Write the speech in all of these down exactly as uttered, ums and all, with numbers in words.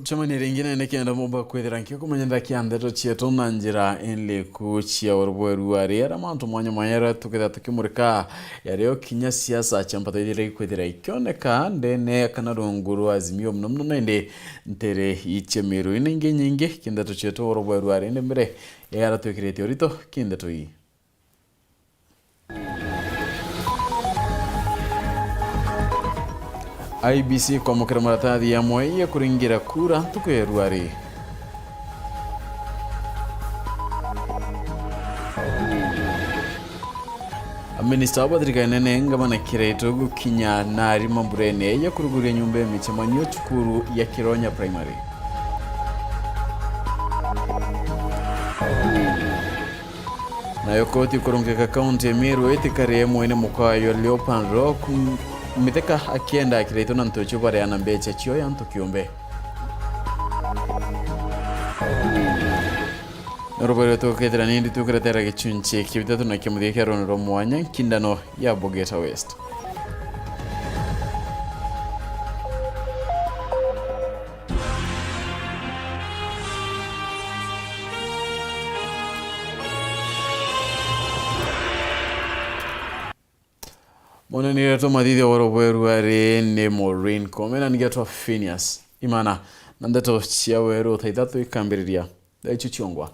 Tucemanie ringi nene kenda mumba kwithira nkikumenya nthaki ya ndeto cietu na njira inliku cia urubweru ari ara mantu mwanya mwanya ara tukethira tukimurika yario kinya siasa cia mpata ithira ikwithira ikioneka ndene kana rungu rwa Azimio muno muno nindi ntere icia miru ina ingi nyingi kindeto cietu urubweru ari ndi mbere ya ara twikirite urito kindeto ii. I E B C kwamukira maratathi ya mwei ya kuringira kura ntuku ya ruari. Aminista wa thirikari nene ngavana Kiraitu gukinya na arima mburene ya kuruguria nyumba ya micemanio cukuru ya Kironya Primary. Nayo koti kurungika kaunti ya Meru itikarie mwene mukwayo Leopard Rock mitheka akienda Kiraitu na ntuchu bareana mbecha cio ya ntu kiumbe. Na rubere tukethira nindi tukiretera gichunchi kia bitatu na kia muthia kia rwano rwa mwanya nkindano ya Bugeta West. Munenire tumathithia woro bweru ari ni Maureen Kome na ningetwa Phineas Imana, na ndeto cia weru thaa ithatu ikambiriria. Icio ciongwa.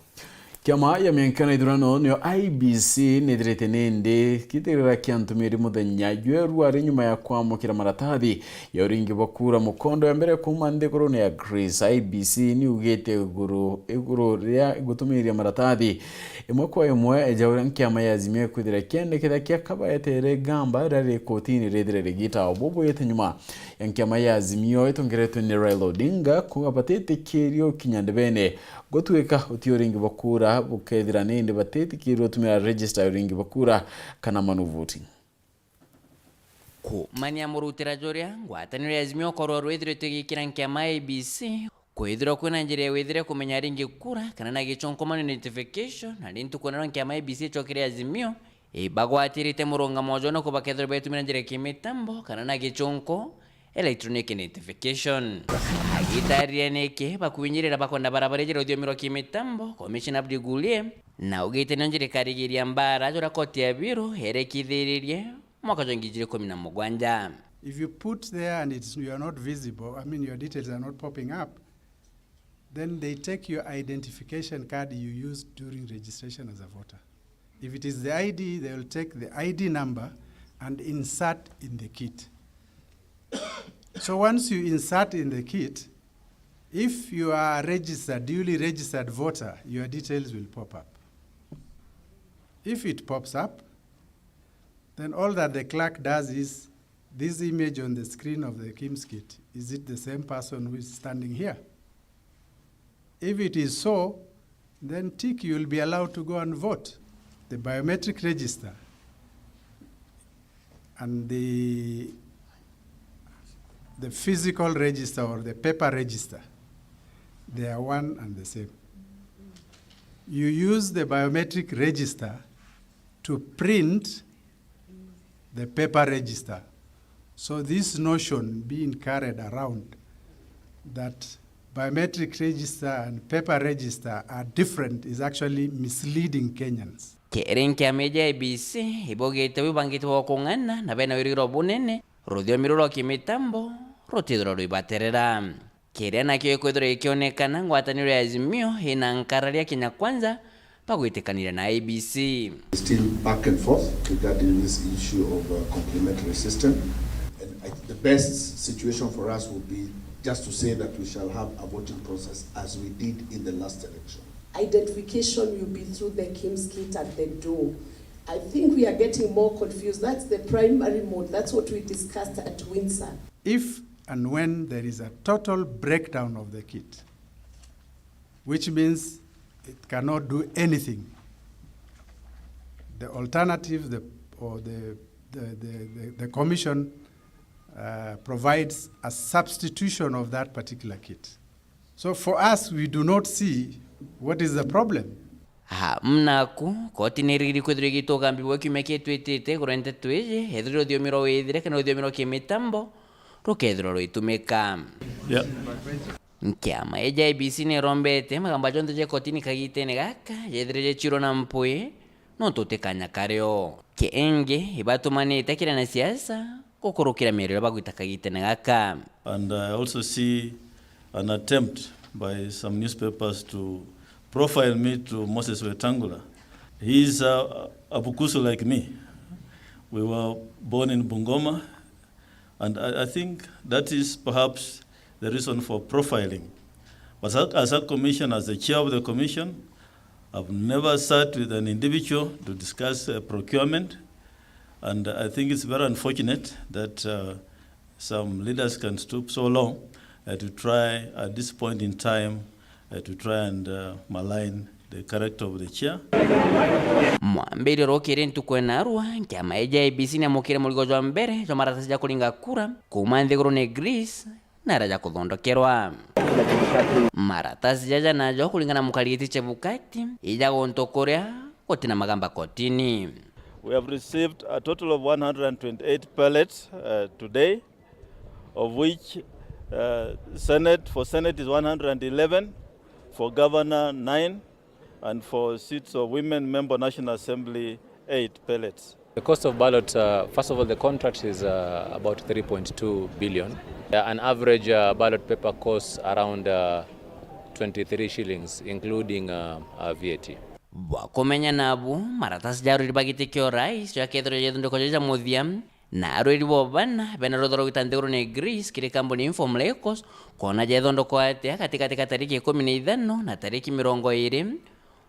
Kiama ya mienke na ithurano niyo I E B C nithirite nindi kithirira kia ntumiri muthenya jweru ari nyuma ya kwamukira maratathi ya uringi bwa kura mukondo ya mbere kuuma nthigurune ya Greece. I E B C niugite iguru, iguru ria gutumiria maratathi imwe kwa imwe ja uria kiama ya Azimio ikwithira kiendeketha kia kabaetere gamba riria ri kotini rithire rigita bubwite nyuma ya kiama ya Azimio itongeretwe ni Raila Odinga kuuga batitikirio kinya ndebene gutwika uti uringi bwa kura bukethira nindi batitikirio utumira register ya uringi bwa kura kana manual voting. Kumania murutira juria ngwataniro ya Azimio ukorwa rwithiritwe igikira nkiama ya I E B C, kwithirwa kwina njira ya withire kumenya aringi kura kana na gichonkomano identification, na rintu kwona nkiama ya I E B C icokire Azimio ibagwatirite murungamo jwao nuku bakethirwa betumira njira ya kimitambo kana na gichonko, electronic identification. Agitarire niki bakwinjirira bakwenda barabara iji ruthiumi rwa kimitambo, Commissioner Abdi Gulie, na ugite nio njira ikarigiria mbara juria koti ya Biru yerekithiririe mwaka jwa ngiri ijiri kumi na mugwanja. If you put there and it's, you are not visible, I mean, your details are not popping up, then they take your identification card you used during registration as a voter. If it is the I D, they will take the I D number and insert in the kit. So once you insert in the kit, if you are a registered, duly registered voter, your details will pop up. If it pops up, then all that the clerk does is, this image on the screen of the KIMS kit, is it the same person who is standing here? If it is so, then tick, you will be allowed to go and vote. The biometric register and the, the physical register or the paper register, they are one and the same. You use the biometric register to print the paper register. So this notion being carried around that biometric register and paper register are different is actually misleading Kenyans. Kiri nkiama iji I E B C ibugite bubangite bwa kung'ana na bena wirigiro bunene, ruthiomi ruu rwa kimitambo rutithirwa rwibaterera. Kiria nakio gikwithirwa gikionekana ngwataniro ya Azimio ina nkararia Kenya Kwanza bagwitikaniria na I E B C. Still back and forth regarding this issue of, uh, complementary system. And I, the best situation for us would be just to say that we shall have a voting process as we did in the last election. Identification will be through the KIMS kit at the door. I think we are getting more confused. That's the primary mode. That's what we discussed at Windsor. If and when there is a total breakdown of the kit, which means it cannot do anything, the alternative, the, or the, the, the, the, the commission, uh, provides a substitution of that particular kit. So for us, we do not see what is the problem. Aa, mnaku, koti ni irigiri kwithirwa igitugambi bwa kiumia kitwitite iguru ria nteto iji, ethirwa ruthiomi rwa withire kana ruthiomi rwa kimitambo rukethirwa rwitumika. Yeah. Nkiama iji I E B C nirombete magamba jonthe ja kotini kagitene gaka jethire jecirwa na mpwi, nontu ti kanya kario. Kiingi, ibatumanite kiri anasiasa gukurukira miario iria bagwita kagitene gaka. And I also see an attempt by some newspapers to profile me to Moses Wetangula. He is a, a Bukusu like me. We were born in Bungoma, and I, I think that is perhaps the reason for profiling. But as a, as a commission, as the chair of the commission, I've never sat with an individual to discuss, uh, procurement, and I think it's very unfortunate that, uh, some leaders can stoop so low, uh, to try at this point in time, uh, to try and, uh, malign the character of the chair. Mwambiririo rukiri ntuku ya narua, nkiama iji I E B C niamukire murigo jwa mbere jwa maratasi ja kuringa kura kuuma nthigurune Greece na aria ja kuthondokerwa. Maratasi jaja najo, kuringana na mukari giti Chebukati, ija guntu kuria gutina magamba kotini. We have received a total of one hundred and twenty-eight ballots, uh, today, of which, uh, Senate, for Senate is one hundred and eleven, for Governor nine, and for seats of women member National Assembly, eight ballots. The cost of ballot, uh, first of all, the contract is, uh, about three point two billion. Uh, an average, uh, ballot paper costs around, uh, twenty-three shillings, including, uh, uh, V A T. Bwa kumenya nabu, maratasi ja arwiri ba giti kia urais jakethirwa jethondekwa ja ja muthia, na arwiri bo bana bena rutha rwa gwita nthigurune Greece kiri kambuni Inform Lagos, kwona jethondekwa atia gatigati ga tariki ikumi na ithano na tariki mirongo iiri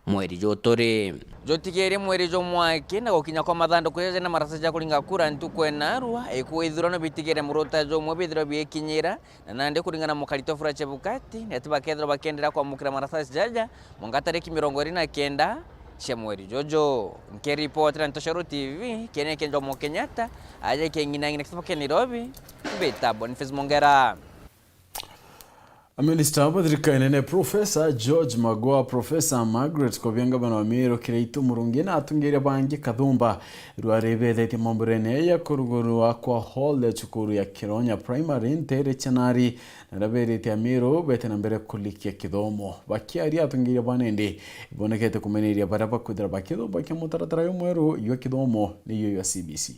mweri juturi. Jutigiri mweri jumwe aki na gukinya kwa mathanduku jaja jena maratasi ja kuringa kura ntuku ya narua, iku ithurano bitigire muruta jumwe bithirwa biikinyira, na nandi kuringana na mukari Wafula Chebukati, ni ati bakethirwa bakienderea kwamukira maratasi jaja mwanka tariki mirongo iiri na kenda cia mweri juju. Nkiripotera Ntoshoro T V, kiene kia Jomo Kenyatta, aja king'inang'ina kitabo kia Nairobi, mbita Boniface Mongera. Aminista ba thirikari nene Professor George Magoha, Professor Margaret Kobia, ngavana wa Meru Kiraitu Murungi na atongeria bangi kathumba rwari bethetie maumburene ya kurugurwa kwa hall ya cukuru ya Kironya Primary ntere cia Nari, na aria berite Ameru bete na mbere kurikia kithomo. Bakiaria, atongeria ba nende ibonekete kumeneria baria bakwithira bakithumba kia mutaratara jumweru jwa kithomo niyo jwa C B C.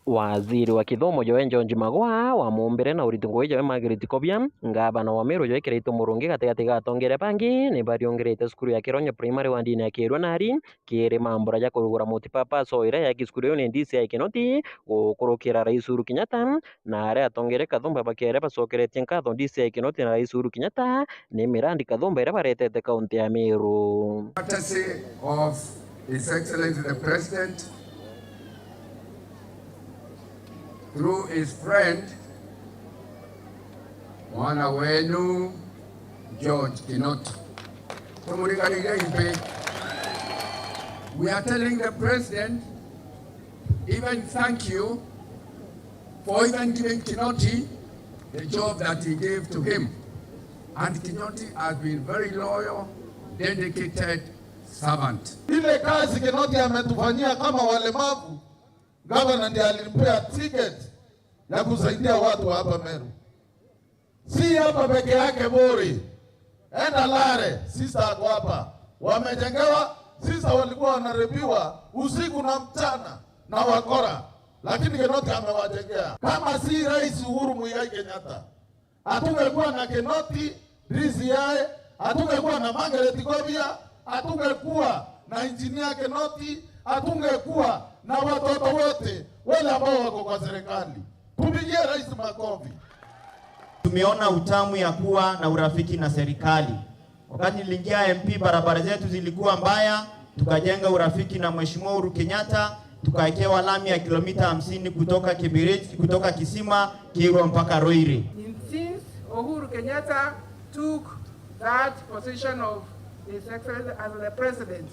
Waziri wa kithomo joe George Magoha, wa mumbire na uriti ngugi joe Margaret Kobia, ngavana wa Meru joe Kiraitu Murungi gatigati ga atongeria bangi ni bariungirite cukuru ya Kironya Primary wandini ya Kirwa Nari, kiri mambura ja kurugura multipurpose hall iria yaki cukuru iu ni D C I Kinoti gukurukira Rais Uhuru Kenyatta, na aria atongeria kathumba bakiaria bacokeretie nkatho D C I Kinoti na Rais Uhuru Kenyatta ni mirandi kathumba iria baretete kaunti ya Meru. Courtesy of His Excellency the President, through his friend, mwana wenu, George Kinoti. Tumuringanire imbi. We are telling the President, even thank you for even giving Kinoti the job that he gave to him. And Kinoti has been very loyal, dedicated servant. Ile kazi Kinoti ametufanyia kama walemavu, gavana ndiye alimpea ticket ya kusaidia watu wa hapa Meru. Si hapa peke yake Buri. Enda Lare, sister ako hapa. Wamejengewa, sister walikuwa wanarepiwa usiku na mchana na wakora. Lakini Kinoti amewajengea. Kama si Rais Uhuru Muigai Kenyatta, hatungekuwa na Kinoti, D C I, hatungekuwa na Margaret Kobia, hatungekuwa na Engineer Kinoti, hatungekuwa na watoto wote wale ambao wako kwa serikali. Tupigie rais makofi. Tumeona utamu ya kuwa na urafiki na serikali. Wakati niliingia M P, barabara zetu zilikuwa mbaya, tukajenga urafiki na Mheshimiwa Uhuru Kenyatta, tukawekewa lami ya kilomita hamsini kutoka Kibiriti, kutoka Kisima, Kirwa mpaka Ruiri. In since Uhuru Kenyatta took that position of His Excellency as the President,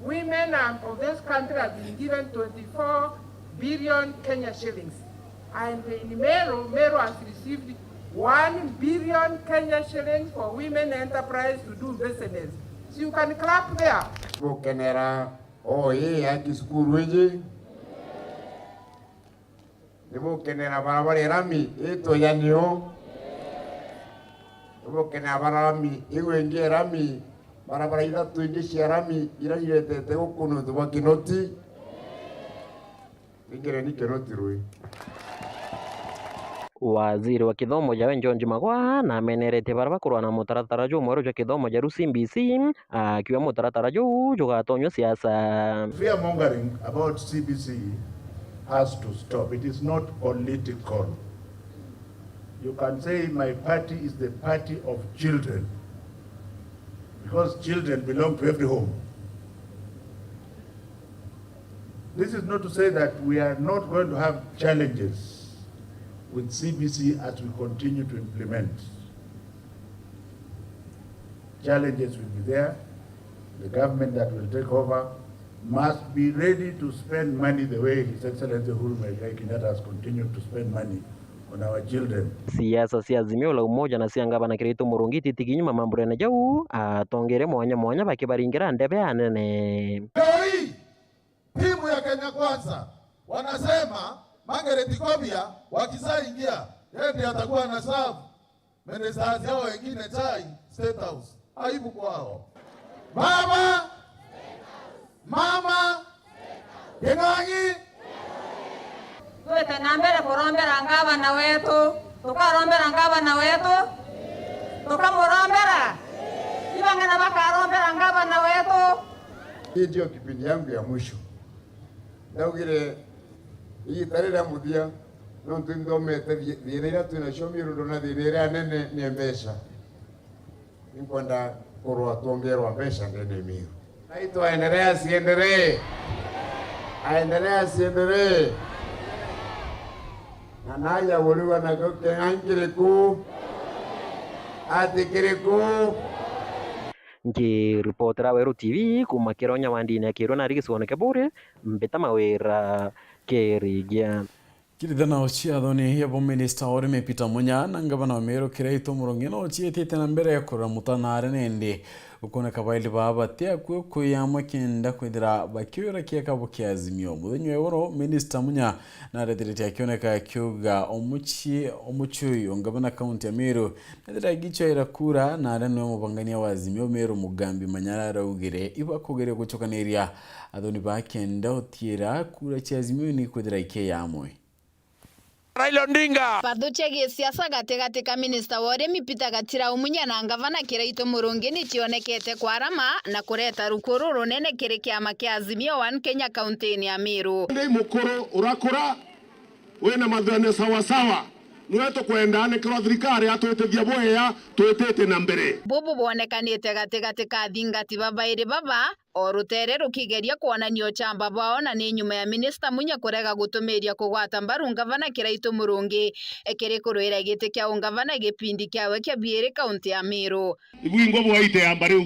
women, um, of this country have been given twenty-four billion Kenya shillings. And in Meru, Meru has received one billion Kenya shillings for women enterprise to do business. So you can clap there. Gukenera O A ya cukuru iji. Nibukenera barabara irami itwe ya nio. Bukenea barami, iu ingi irami, barabara ithatu ingi cia rami iria iretete guku niuntu bwa Kinoti. Ingereni Kinoti rui. Waziri wa kithomo jawe George Magoha nameneretie baria bakurwa na mutaratara jumweru jwa kithomo ja riu C B C, akiuga mutaratara juu jugatonywa siasa. Fear mongering about C B C has to stop. It is not political. You can say my party is the party of children, because children belong to every home. This is not to say that we are not going to have challenges with C B C as we continue to implement. Challenges will be there. The government that will take over must be ready to spend money the way His Excellency Uhuru Muigai Kenyatta has continued to spend money on our children. Siasa cia Azimio la Umoja na cia ngavana Kiraitu Murungi ititigi nyuma mamburene jau, atongeria mwanya mwanya bakibaringira ndebe anene. Leo hii, timu ya Kenya Kwanza wanasema Margaret Kobia wakizaingia, yeye ndiye atakuwa na serve ministers yao wengine chai State House. Aibu kwao. Baba! Mama! King'ang'i! Twite na mbere kurombera ngavana wetu, tukarombera ngavana wetu, tukamurombera. Ibang'ana bakarombera ngavana wetu. Hii ndio kipindi yangu ya mwisho. Ndaugire, igita riria muthia, nontu nthomete thi-, thiina iria twinacio Miru, ndona thiina iria nene ni mbeca. Ninkwenda kurwa twongerwa mbeca ndene Miru. Naitwa endelea siendelee. Aendelea siendelee. Na naja kuriwa nakio King'ang'i kiriku? Ati kiriku? Nkiripotera Weru T V kuuma Kironya wandini ya Kirwe nari gicigoone kia Buuri, Mbita Mawira Kirigia. Kirithano cia thoni ya bo minista wa urimi Peter Munya na ngavana wa Meru Kiraitu Murungi no ciitite na mbere kurora mutanaare nindi gukoneka bairi baa bati akui kuyamwe kenda kwithira bakiura kieka bo kia Azimio. Muthenya wa iguru, minista Munya naretherete akioneka akiuga omucii, omucii uyu ngavana kaunti ya Meru nethira gicoera kura, na aria niwe mubangania wa Azimio Meru Mugambi Manyara araugire ibakugeria gucukaniria athoni ba kenda utiira kura cia Azimio ni kwithira ikiyamwe. Raila Odinga. Bathu cia gisiasa gatigati ka minista wa urimi Peter Gatirau Munya na ngavana Kiraitu Murungi ni cionekete kwarama na kureta rukuru runene kiri kiama kia Azimio One Kenya kaunti-ini ya Meru. Ndi mukuru urakura, wina mathwene sawa sawa. Niwe tukwenda nikirwa thirikari atwitithia bwega, twitite na mbere. Bubu bwonekanite gatigati ka athingati babairi baba, o rutere rukigeria kwonania uchamba bwao, na ni nyuma ya minista Munya kurega gutumiria kugwata mbaru ngavana Kiraitu Murungi ekiri kurwira giti kia ungavana gipindi kiawe kia biiri kaunti ya Meru. Ibwingwa bwaite yamba riu.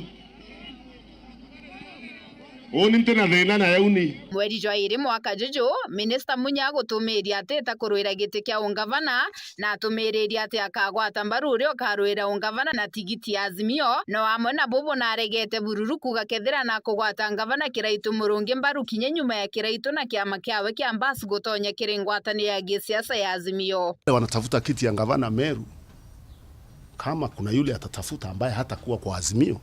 Uni nti na thina na yauni. Mweri jwa iri mwaka juju, minista Munya agutumiria atita kurwira giti kia ungavana, na atumiririe ati akagwata mbaru uria ukarwira ungavana na tigiti ya Azimio, no amwe na bubu naregete bururu kuga kethira nakugwata ngavana Kiraitu Murungi mbaru kinya nyuma ya Kiraitu na kiama kiawe kia Mbas gutonya kiri ngwataniro ya gisiasa ya Azimio. Wanatafuta kiti ya ngavana Meru, kama kuna yule atatafuta ambaye hatakuwa kwa Azimio,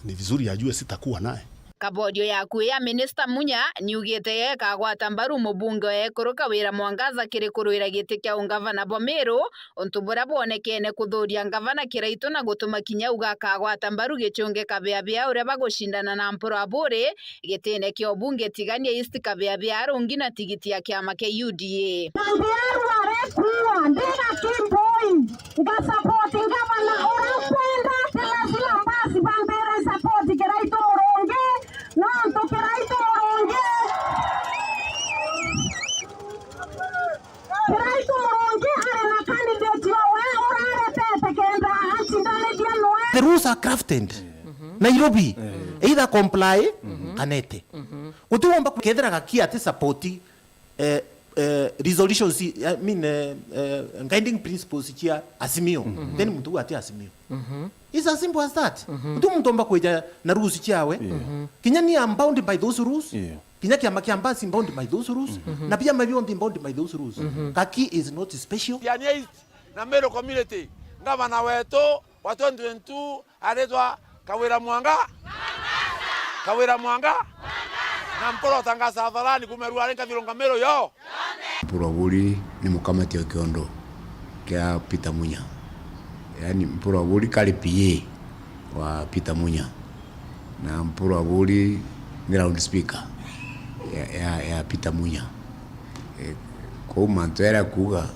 ni vizuri ajue sitakuwa naye. Kaborio yaku ya minista Munya niugite ye ikagwata mbaru mubunge wa ekuru Kawira Mwangaza kiri kurwira giti kia ungavana bwa Meru, untu buria bwonekene kuthuria ngavana Kiraitu na gutuma kinya uga akagwata mbaru Gichungi Kabeabea uria bagucindana na Mpuru Aburi gitine kia ubunge Tigania East Kabeabea arungi na tigiti ya kiama kia U D A. Nandi aru arekuwa, ndina Kimboi. Ngasupport ngavana uria ukwenda, ti lazima Mbas bambire support Kiraitu Murungi, nontu Kiraitu Murungi, Kiraitu Murungi ari na candidate owe uraretete kenda acindanithia noe. The rules are crafted. Nairobi, either comply kana ete. Guti womba kethira Gaki ati support eh, eh, resolutions, I mean, eh, eh, guiding principles cia Azimio, then muntu uu ati Azimio. It's as simple as that. Guti muntu omba kwija na rules ciawe. Kinya ni am bound by those rules. Yeah. Kinya kiama kia Mbas bound by those rules. Na biama bionthe bound by those rules. Gaki is not special. Tigania East na Meru community, Ngavana wetu wa twenty twenty-two aritwa Kawira Mwanga. Kawira Mwanga. Na Mpuru Tangasa Atharani kumerua ari nkathirunga Meru yo. Mpuru Aburi ni mukamati wa kiondo kia Peter Munya. Yaani Mpuru Aburi kari P A wa Peter Munya. Na Mpuru Aburi ni loud speaker ya, ya, ya Peter Munya. Eh, kwou mantu jaria akuuga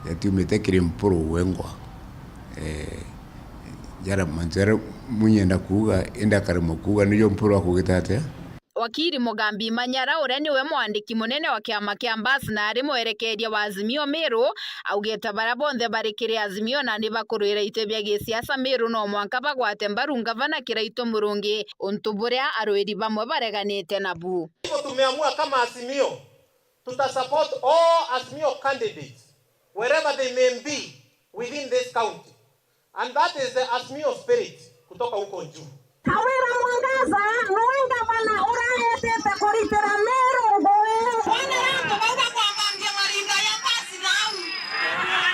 jatiumite kiri Mpuru wengwa. Eh, jaria mantu jaria Munya enda kuuga, indi akaremwa kuuga, nijo Mpuru akugite atia? Wakiri Mugambi Manyara, uria niwe mwandiki munene wa kiama kia Mbas na ari mwerekeria wa Azimio Meru, augite baria bonthe bari kiri Azimio na ni bakurwira iti bia gisiasa Meru no mwanka bagwate mbaru ngavana Kiraitu Murungi, untu buria arwiri bamwe bareganite nabu. Hivyo tumeamua kama Azimio, tuta support all Azimio candidates wherever they may be within this county. And that is the Azimio spirit kutoka huko juu. Kawira Mwangaza niwe ngavana uraetete kuritira Meru ngui. Bono antu bau bakwambambia marinda ya basi nau.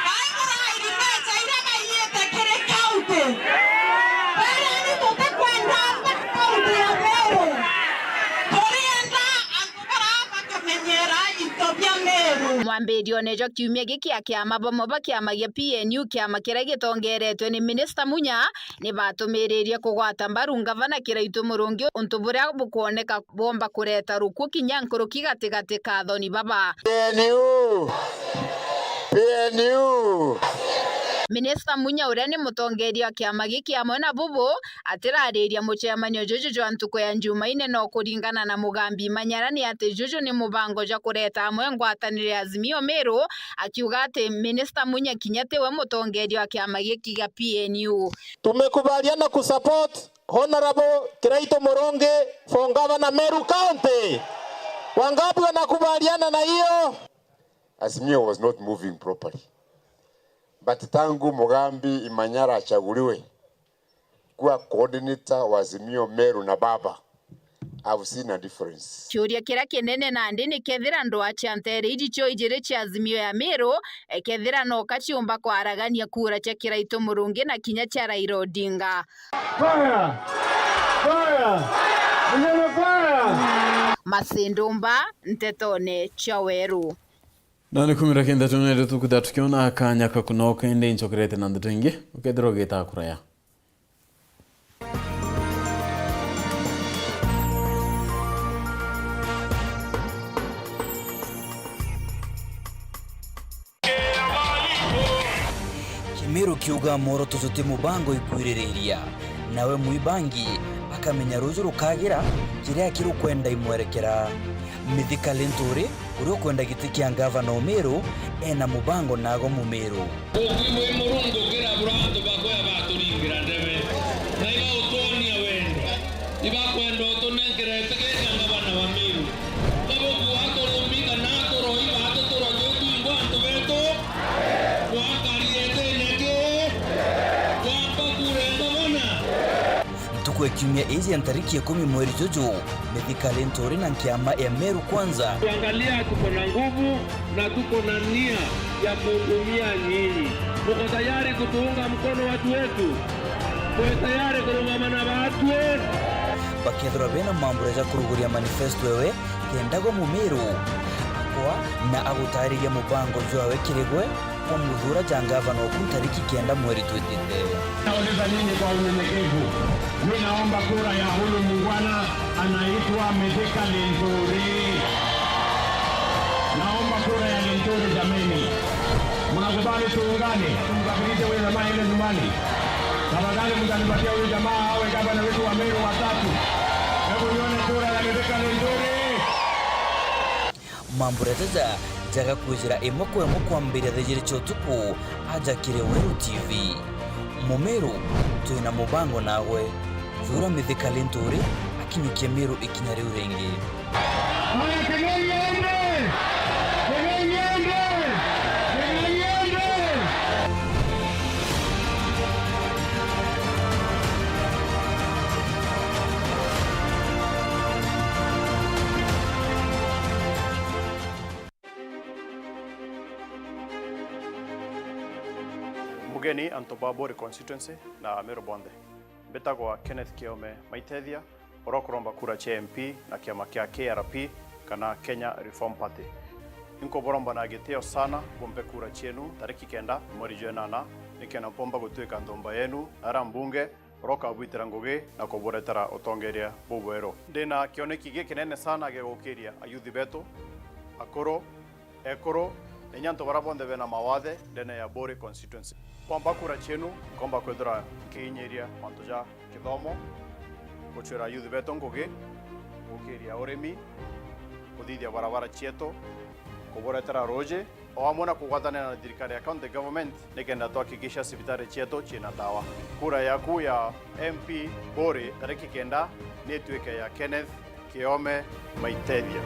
Bai burairi mbeca iria baiite kiri county. Bari ani tutikwenda county ya Meru. Turienda antu bara bakamenyera into bia Meru. Mwambirione jwa kiumia giki a kiama bamwe ba kiama gia P N U, kiama kiria gitongeretwe ni Minista Munya, ni batumiririe kugwata mbaru ngavana Kiraitu Murungi, untu buria bukwoneka bwomba kureta rukuu kinya nkuruki gatigati ka athoni baba. P N U! P N U! Minista Munya, uria ni mutongeria wa kiama giki amwe na bubu, atirariria mucemanio juju jwa ntuku ya Njumaine, no kuringana na Mugambi Manyara ni ati juju ni mubango jwa kureta amwe ngwataniro ya Azimio Meru, akiuga ati Minista Munya kinya tiwe mutongeria wa kiama giki gia P N U. Tumekubaliana kusupport Honorable Kiraitu Murungi for Governor Meru County. Wangapi wanakubaliana na hiyo? Azimio was not moving properly. But tangu Mugambi Manyara achaguliwe kuwa coordinator wa Azimio Meru na baba, I've seen a difference. Kiuria kiria kinene nandi ni kethira ndwaa cia nteere iji cio ijiri cia Azimio ya Meru, e, kethira no ka ciumba kwaragania kura cia Kiraitu Murungi na kinya cia Raila Odinga. Fire! Fire! Munene fire! Masindumba, Ntetone cia Weru. Na ni kumira kenda tunende tukuta tukiona kanya kakunoka, indi ncokerete na ndeto ingi, ukethirwa ugita kuraya. Kimiru kiuga mworoto juti mubango ikwiririria, nawe mwibangi akamenya ruju rukagira kiria kirukwenda imwerekera. Mithika Linturi, uria ukwenda giti kia ngavana Umiru, ena mubango nago Mumiru. Ukwigua i Murungu ukira bura antu bakwe abaturingira ndebe, na igautwonia wendo. Ibakwenda utunenkera itikiria ngavana wa Miru. Kabukua turumbi kana turoi batu turwa twitwingwa antu betu, twakari etene ki, twamba kure ngavana. Ntuku ya kiumia iji ya ntariki ikumi mweri juju, Mithika Linturi na nkiama ya Meru Kwanza. Kuangalia tuko na nguvu na tuko na nia ya kuhudumia nyinyi. Muko tayari kutuunga mkono watu wetu? Muko tayari kurungama na watu? Bakethirwa bena mambura ja kuruguria manifesto ewe, kenda gwe Mumiru akwa na agutariria mubango jwawe kiri gwe. Kwa muthura ja ngavana oku ntariki kenda mweri twitite. Nauliza nyinyi kwa unyenyekevu, mi naomba kura ya huyu muungwana anaitwa Mithika Linturi. Naomba kura ya Linturi jameni. Mnakubali tuungane, tumsafirishe huyu jamaa aende nyumbani? Tafadhali mtanipatia huyu jamaa awe gavana wetu wa Meru wa tatu. Hebu nione kura ya Mithika Linturi. Mambura jaja jaga kwijira imwe kwa imwe kwambiria thaa ijiri cia utuku aja kiri Weru T V. Mumiru, twina mubango nawe. Thura Mithika Linturi akinyukia Miru ikinya riu ringi. Haya, King'ang'i aende! King'ang'i aende! King'ang'i aende! Mugeni antu ba Buuri constituency na Meru bonthe. Mbitagwa Kenneth Kiome Maitethia, uria ukuromba kura cia M P na kiama kia K R P kana Kenya Reform Party. Inkuburomba na gitio sana bumpe kura cienu tariki kenda mweri jwa enana, nikenda mpomba gutuika nthumba yenu na aria mbunge uria ukabwitira ngugi na kuburetera utongeria bubweru. Ndina kioneki gikinene sana gia gukiria ayuthi betu, akuru, ekuru, na inya antu baria bonthe bena mawathe ndene ya Buuri constituency. Kwamba kura cienu, nkomba kwithira nkiinyiria mantu ja kithomo, gucwira ayuthi betu ngugi, gukiria urimi, kuthithia barabara cietu, kuburetera ruuji, o amwe na kugwatanira na thirikari ya county government nikenda twakikisha cibitari cietu ciina ndawa. Kura yaku ya M P Buuri tariki kenda ni ituike ya Kenneth Kiome Maitethia.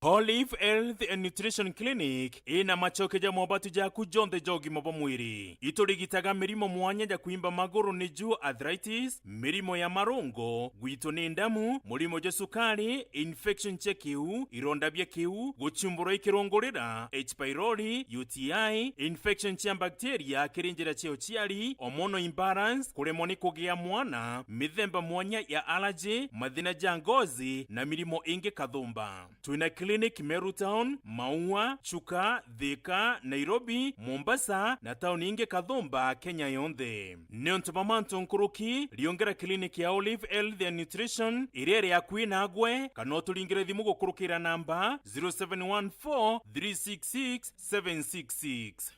Olive Health and Nutrition Clinic ina macoke ja mobatu jaku jonthe ja ugima bwa mwiri. Iturigitaga mirimo mwanya ja kwimba maguru, niju arthritis, mirimo ya marungo, gwitwo ni ndamu, murimo jwa sukari, infection cia kiu, ironda bia kiu, guchumburwa ikirungurira, H pylori, U T I, infection cia bacteria kiri njira cia uciari, hormonal imbalance, kuremwa ni kugia mwana, mithemba mwanya ya allergy, mathina ja ngozi na mirimo ingi kathumba. Twina clinic Meru Town, Maua, Chuka, Thika, Nairobi, Mombasa na tauni ingi kathumba Kenya yonthe. Niuntu bwa mantu nkuruki, riungera clinic ya Olive Health and Nutrition iria iri akui nagwe, kana uturingire thimu gukurukira namba zero seven one four three six six seven six six.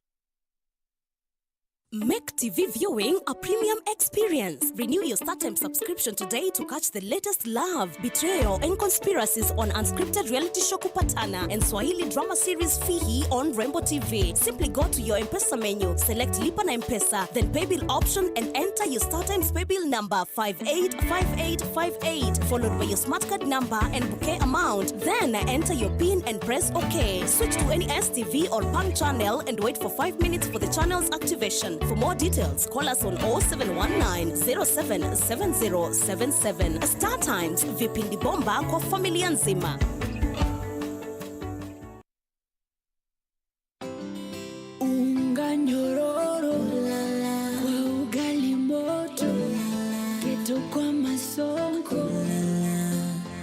Make T V viewing a premium experience. Renew your StarTimes subscription today to catch the latest love, betrayal, and conspiracies on unscripted reality show Kupatana and Swahili drama series Fihi on Rembo T V. Simply go to your M-Pesa menu, select Lipa na M-Pesa, then Paybill option and enter your StarTimes Paybill number five eight five eight five eight, followed by your smart card number and bouquet amount. Then enter your pin and press OK. Switch to any S T V or Pan channel and wait for five minutes for the channel's activation. For more details, call us on oh seven one nine zero seven seven zero seven seven. StarTimes, vipindi bomba kwa familia nzima. Unga nyororo kwa ugali moto, keto kwa masonko.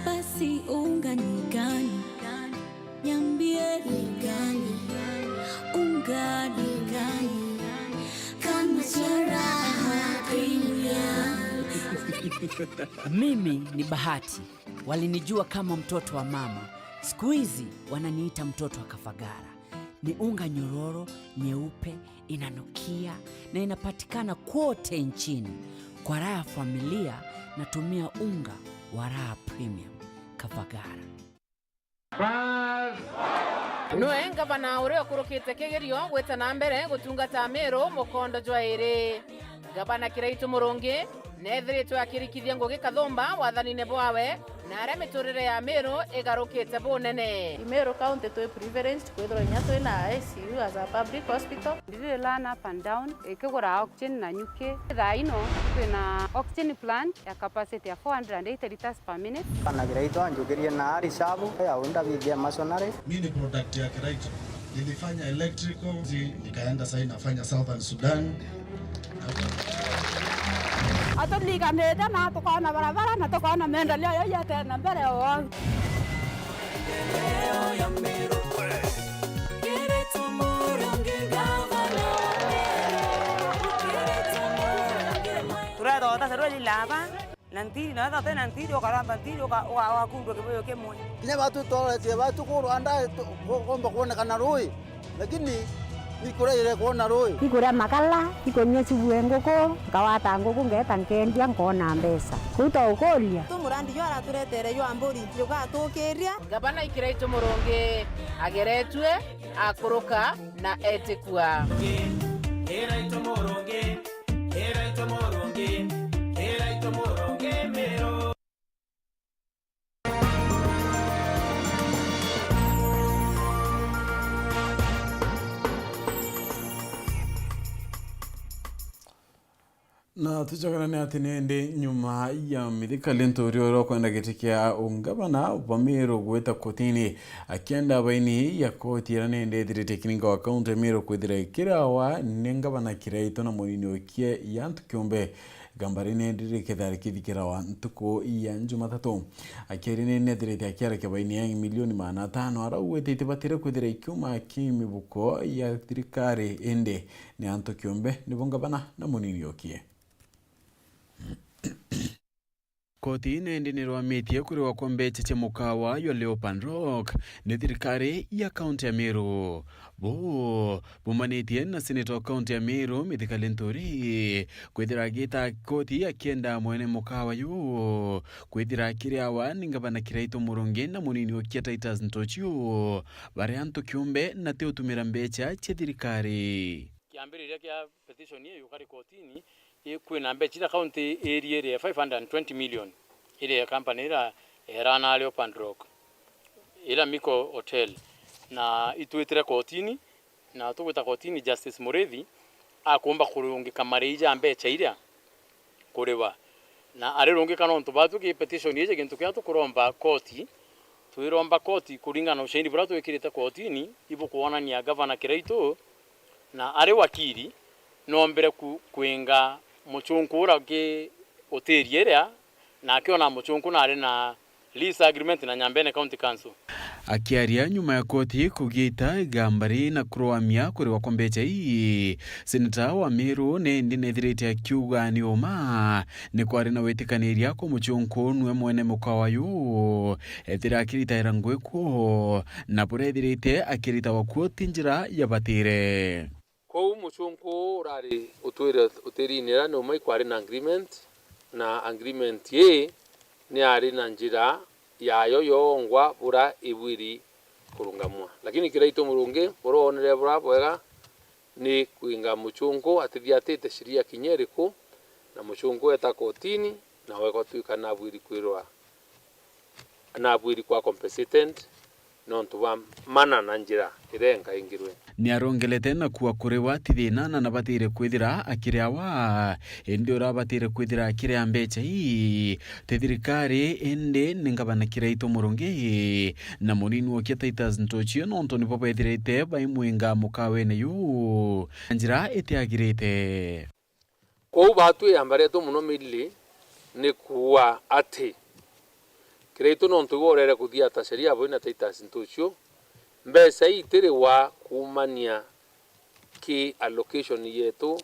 Basi unga ni gani? Niambie ni gani? Unga ni gani? Kama cha Raha Premium. Mimi ni Bahati. Walinijua kama mtoto wa mama. Siku hizi wananiita mtoto wa Kafagara. Ni unga nyororo, nyeupe, inanukia na inapatikana kwote nchini. Kwa raha ya familia, natumia unga wa Raha Premium. Kafagara. Noe ngavana uria ukurukite kigerio gwita na mbere gutungata Meru mukondo jwa iri. Ngavana Kiraitu Murungi neethiritwe akirikithia ngugi kathumba wathanine bwawe, na aria miturire ya Meru igarukite bunene. I Meru County twi privileged kwithirwa inya twina I C U as a public hospital. Ndiri learn up and down, ikigura oxygen na nyuki. Thaa ino twina oxygen plant ya capacity ya four hundred and eighty liters per minute. Kana Kiraitu anjukirie na ari shabu ya unda bithia masonary. Mi ni product ya Kiraitu. Nilifanya electrical, nikaenda sasa nafanya Southern Sudan. Aturiganite na tukoona barabara na tukoona maendeleo yau yatena mbere o au. Turethota serweli laba. Na ntiri, na wethira utina ntiri, ukaramba ntiri, uka-, uka-, ugakundwa kibuyu kimwe. Kinya batu tworetie batu ku Rwanda, tu-, ku-, kumba kwonekana rui, lakini ni kuria ire kwona rui. Ikuria makala, ikunyua cibue nguku, nkawata nguku, ngeeta nkendia, nkoona mbeca. Kuu twaukuria. Tu murandi jwa araturetere jwa mburi, jugatukiria. Ngavana Kiraitu Murungi ageretue, akuruka na etikua. Kiraitu Murungi. Kiraitu Murungi, Kiraitu Murungi Meru. Na tucokerane ati nindi nyuma ya Mithika Linturi uria ukwenda giti kia ungavana bwa Meru gwita kotini akienda baini ya koti iria nindi ithirite ikiringa wa kaunti ya Meru kwithira ikirawa ni ngavana Kiraitu na munini ukie ya antu kiumbe. Igamba riri nindi rikethira rikithikirawa ntuku ya Jumatatu. Akiaria nindi ethirite akiarakia baini ya milioni magana atano aria augite itibatire kwithira ikiuma ki mibuko ya thirikari indi ni antu kiumbe nibo ngavana na munini ukie. Koti nindi nirwamitie kuriwa kwa mbecha cia mukawa jwa Leopard Rock ni thirikari ya kaunti ya Meru. Buu bumanitie na seneta wa kaunti ya Meru, Mithika Linturi, kwithira agita koti akienda mwene mukawa juu kwithira akiriawa ni ngavana Kiraitu Murungi na munini ukia Titus Ntuchu, bari antu kiumbe na ti utumira mbecha cia thirikari. Kiambiriria kia petition iu yukari kotini, i kwina mbecha ira county area area five hundred and twenty million, ira ya company ira erana Leopard Rock, ira Miko Hotel, na itwitire kotini, na tugwita kotini Justice Murithi akumba kurungika marei ja mbecha iria kuriwa, na arirungika nontu batwi ki petition iji gintu kiria tukuromba koti, twiromba koti kuringana na ushahidi buria twikirite kotini ibukwonania gavana Kiraitu na ari wakili, noombire ku-, kwinga muchunku uria ki utiri iria, na akiona muchunku na ari na lease agreement na Nyambene County Council. Akiaria nyuma ya koti kugita igamba ri na kurwamia kuriwa kwa mbecha ii, seneta wa Meru nindi nethirite akiuga ni uma ni kwari na witikaniria kwa muchunku nwe mwene mukawa yu ethira akiritaira ngugi kuo, na buria ethirite akiritawa kuo ti njira yabatire. Kwou muchunku urari utwire utirini iria ni uma ikwari na agreement, na agreement ii ni ari na njira yayo yongwa bura ibwiri kurungamwa. Lakini Kiraitu Murungi, bura wonere bura bwega ni kwinga muchunku atithiatite sheria kinya iriku, na muchunku eta kotini, na wega utwika nabwiri kwirwa nabwiri kwa compensated nontu bwa mana na njira iria inkaingirwe. Niarongelete na kuwa kuriwa ti thina na nabatire kwithira akiriawa, indi urabatire kwithira akiria mbecha ii ti thirikari, indi ni ngavana Kiraitu Murungi na munini wokia Titus Ntuchu, nontu nibo bethirite baimwinga mukawene yu na njira itiagirite. Kwou batwi igamba rietu muno mainly ni kuuga ati Kiraitu nontu iwe urere kuthiata sheria abui na Titus Ntuchu, mbecha ii itiriwa kuumania ki allocation yetu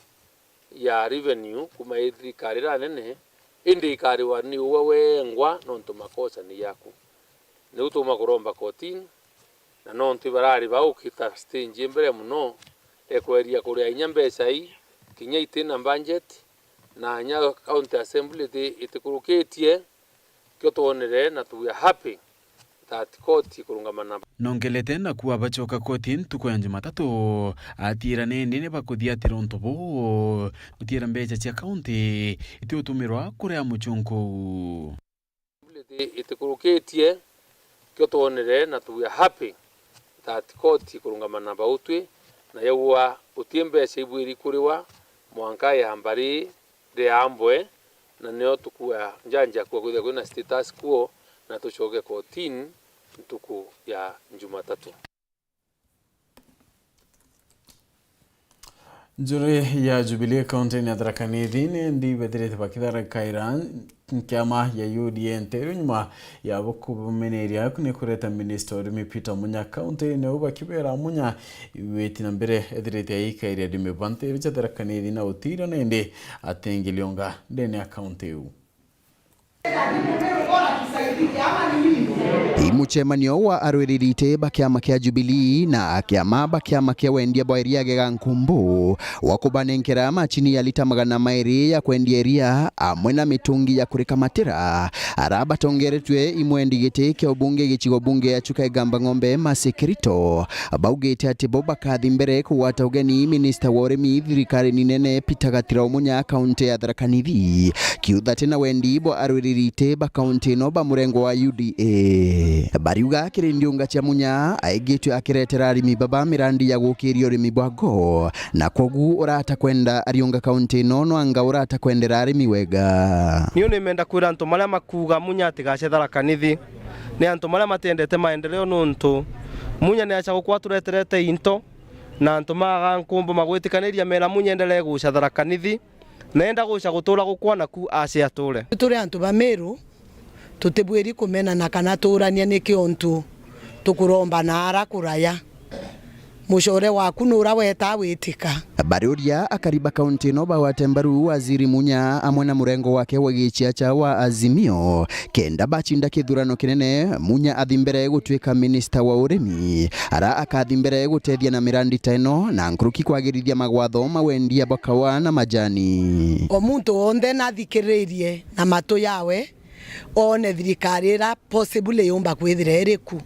ya revenue kuuma i thirikari iria nene, indi ikariwa ni uwe wengwa nontu makosa ni yaku. Niu tuuma kuromba kotini, na nontu ibarari baukita stage mbere muno, ekweria kuria inya mbecha ii, kinya itina budget, na inya county assembly iti-, itikurukitie, kio twonere na we are happy that court ikurungama na. Nongelete na kuwa bacoka koti ntuku ya Jumatatu, atiira nindi ni bakuthiatira untu buu, gutiira mbecha cia county itiutumirwa kuria muchunku. Iti-, itikurukitie, kio twonere na we are happy that court ikurungama na bautwi, na yaua uti mbecha ibwiri kuriwa mwanka yamba ri riambwe, na nio tukua njanja kwa kwithira kwina status quo, na tucoke kotini ntuku ya Jumatatu. Njuri ya Jubilee kaunti ya Tharaka Nithi ni ndibethirite bakitharakaira kiama ya U D A nteru nyuma ya bukubumeneria ni kureta minista urimi Peter Munya kaunti-ini, u bakibera Munya witi na mbere ethirite aikairia ndimi ba nteru cia Tharaka Nithi na utira nindi atengelionga ndene ya kaunti iu. I mucemanio wa arwiriri iti ba kiama kia Jubilee na akiama ba kiama kia wendia bwa iria gega nkumbu wa kubanenkera machini ya lita magana mairi ya kwendia iria amwe na mitungi ya kurika matira, ara batongeretwe i mwendi giti kia ubunge gicigo bunge ya Chuka Igamba Ng'ombe Mercy Kirito, baugite ati bo bakathi mbere kugwata ugeni minista wa urimi thirikari-ini nene Peter Gatira Umunya kaunti ya Tharaka Nithi, kiuthate na wendi bwa arwiriri iti ba kaunti ino ba murengo wa U D A. Bariuga kiri ndiunga cia Munya aigitwe akiretera arimi baba mirandi ya gukiria urimi bwa ngoo, na kwogu urata kwenda ariunga kaunti ino nwanga urata kwendera arimi wega. Niu nimenda kwira antu maria makuuga Munya atigace Tharaka Nithi, ni antu maria matiendete maendeleo, nuntu Munya ni aca gukwa atureterete into, na antu maga nkumbo magwitikaniria mera Munya endelee guca Tharaka Nithi, na enda guca gutura gukwa naku ace ature. Turi antu ba Meru, tutibwiri kumenana kana tuurania niki untu tukurombana ara kuraya. Mucore waku nura weta witika. Bariuria akari ba kaunti ino bagwate mbaru Waziri Munya amwe na murengo wake wa giciaca wa Azimio, kenda bacinda kithurano kinene, Munya athi mbere gutwika minista wa urimi, ara akathi mbere gutethia na mirandi ta ino na nkuruki kwagirithia magwatho ma wendia bwa kawa na majani. O muntu wonthe nathikiririe na matu yawe, one thirikari ira possible yumba kwithira iri ku,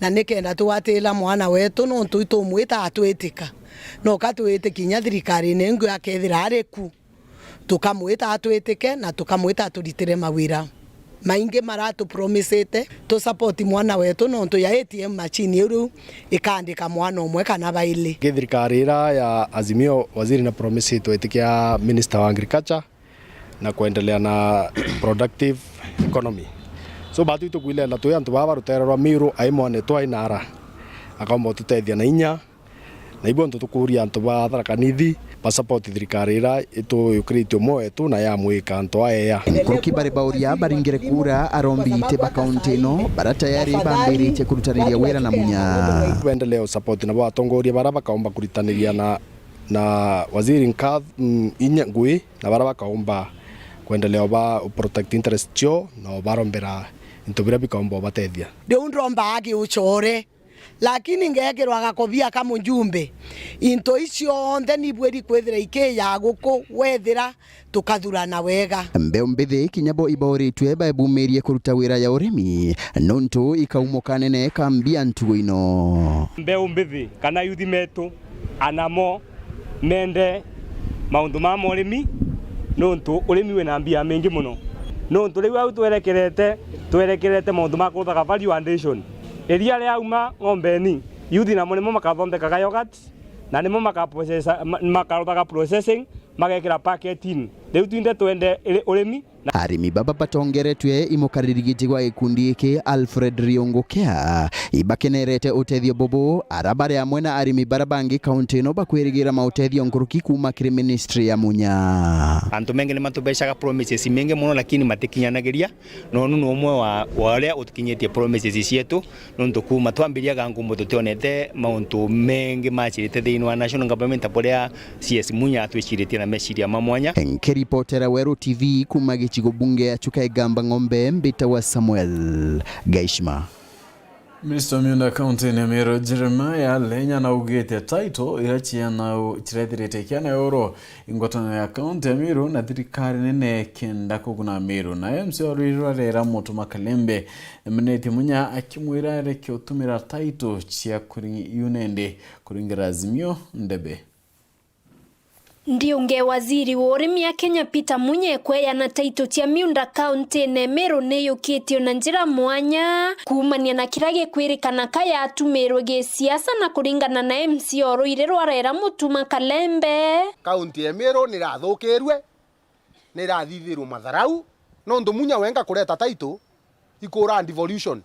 na nikenda tugwatira mwana wetu, nontu itumwita atwitika, noka twitikia kinya thirikarine ingi akethira ari ku, tukamwita atwitike na tukamwita aturitire mawira maingi maratupromisite. Tu support mwana wetu nontu ya A T M machine iu riu ikandika mwana umwe kana baili. Ki thirikari ira ya Azimio, waziri na promise twitikia minister wa agriculture, na kuendelea na productive economy. So, batu itukwilenda twi antu baa ba rutere rwa Miru, ai mwanetwa ai nara, akaomba ututethia na inya, na ibu antu tukuria antu ba Tharaka Nithi ba support thirikari ira ituyukiritie umwe wetu na yamwika antu aeya. Nkuruki bari bauria baringire kura arombi iti ba kaunti ino bara tayari bambiritie kurutaniria wira na Munya. Bendelee u support nabo atongoria bara bakaomba kuritaniria na na waziri nkath-, mm, inya ngui, na bara bakaomba kuendelea oba protect interest cio na obarombera into bira bikaomba obatethia. Riu ndomba agi ucore, lakini ngekirwa gakobia ka mujumbe. Into icio onthe nibwiri kwithira ikiya guku wethira tukathurana wega. Mbeu mbithi kinya bo ibauritue baebumirie kuruta wira ya urimi, nontu ikaumo kanene ka mbia ntugo ino. Mbeu mbithi kana yuthi metu, anamo mende maundu ma murimi, nontu urimi wina mbia mingi muno. Nontu riu au twerekerete, twerekerete maundu ma kuruthaga value addition. Iria riauma ng'ombeni, yuthi namo nimo makathondekaga yogurt, na nimo makaprocessa-, ma-, makaruthaga processing, magekira packetini. Riu twinthe twende iri-, urimi. Arimi baba batongeretwe i mukaririgiti gwa gikundi giki, Alfred Riungu Kea, ibakenerete utethio bubu, ara bari amwe na arimi bara bangi kaunti ino bakwirigira mautethio nkuruki kuuma kiri ministry ya Munya. Antu mengi ni matubecaga promises mengi muno, lakini matikinyanagiria, na unu ni umwe wa, wa uria utikinyitie promises cietu. Nontu kuuma twambiriaga nkumbo tutionete mauntu mengi macirite thiini wa national government, ta buria C S Munya atwiciritie na meciria ma mwanya. Nkiripotera Weru T V kuuma gicigo bunge ya Chuka Igamba Ng'ombe, mbitagwa Samuel Gaishima. Minista wa miunda kaunti-ini ya Meru, Jeremiah Lenya, naugite title iria cianau-, cirethirite ikianaurwo i ngwataniro ya kaunti ya Meru na thirikari nene kenda kuguna Meru. Na M C wa Ruiru arera Mutuma Kalembe, Nimenetie Munya akimwira areke utumira title cia kuri-, yu nende kuringira Azimio ndebe. Ndiunge waziri wa urimi a Kenya Peter Munya ekweya na title cia miunda kaunti-ini Meru niyukitio na njira mwanya, kuumania na kiria gikwirikana ka yatumirwe gisiasa na kuringana na M C o Ruiru arera Mutuma Kalembe. Kaunti ya Meru nirathukirwe, nirathithirwe matharau, nontu Munya wenga kureta title, ikura devolution.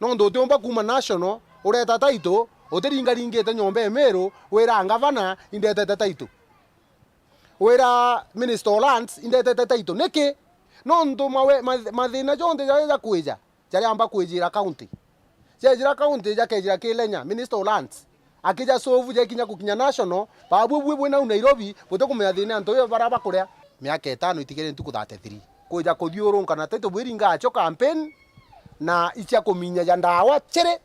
Nontu utiumba kuuma national, ureta title, utiringaringite nyomba ya Meru, wira ngavana, indetete title. Wira minister of lands, indetete title. Niki? Nontu mawe-, ma-, mathina jonthe jaria jakwija, jariamba kwijira county. Jejira county, jakejira ki Lenya, minister of lands. Akija solve jekinya gukinya national, babu bwi bwi nau Nairobi, butikumenya thina antu iyo bara bakuria. Miaka itano itigere ntuku thirty-three. Kwija kuthiurunka na title bwiri ngacho campaign, na icia kuminya ja ndawa chiri,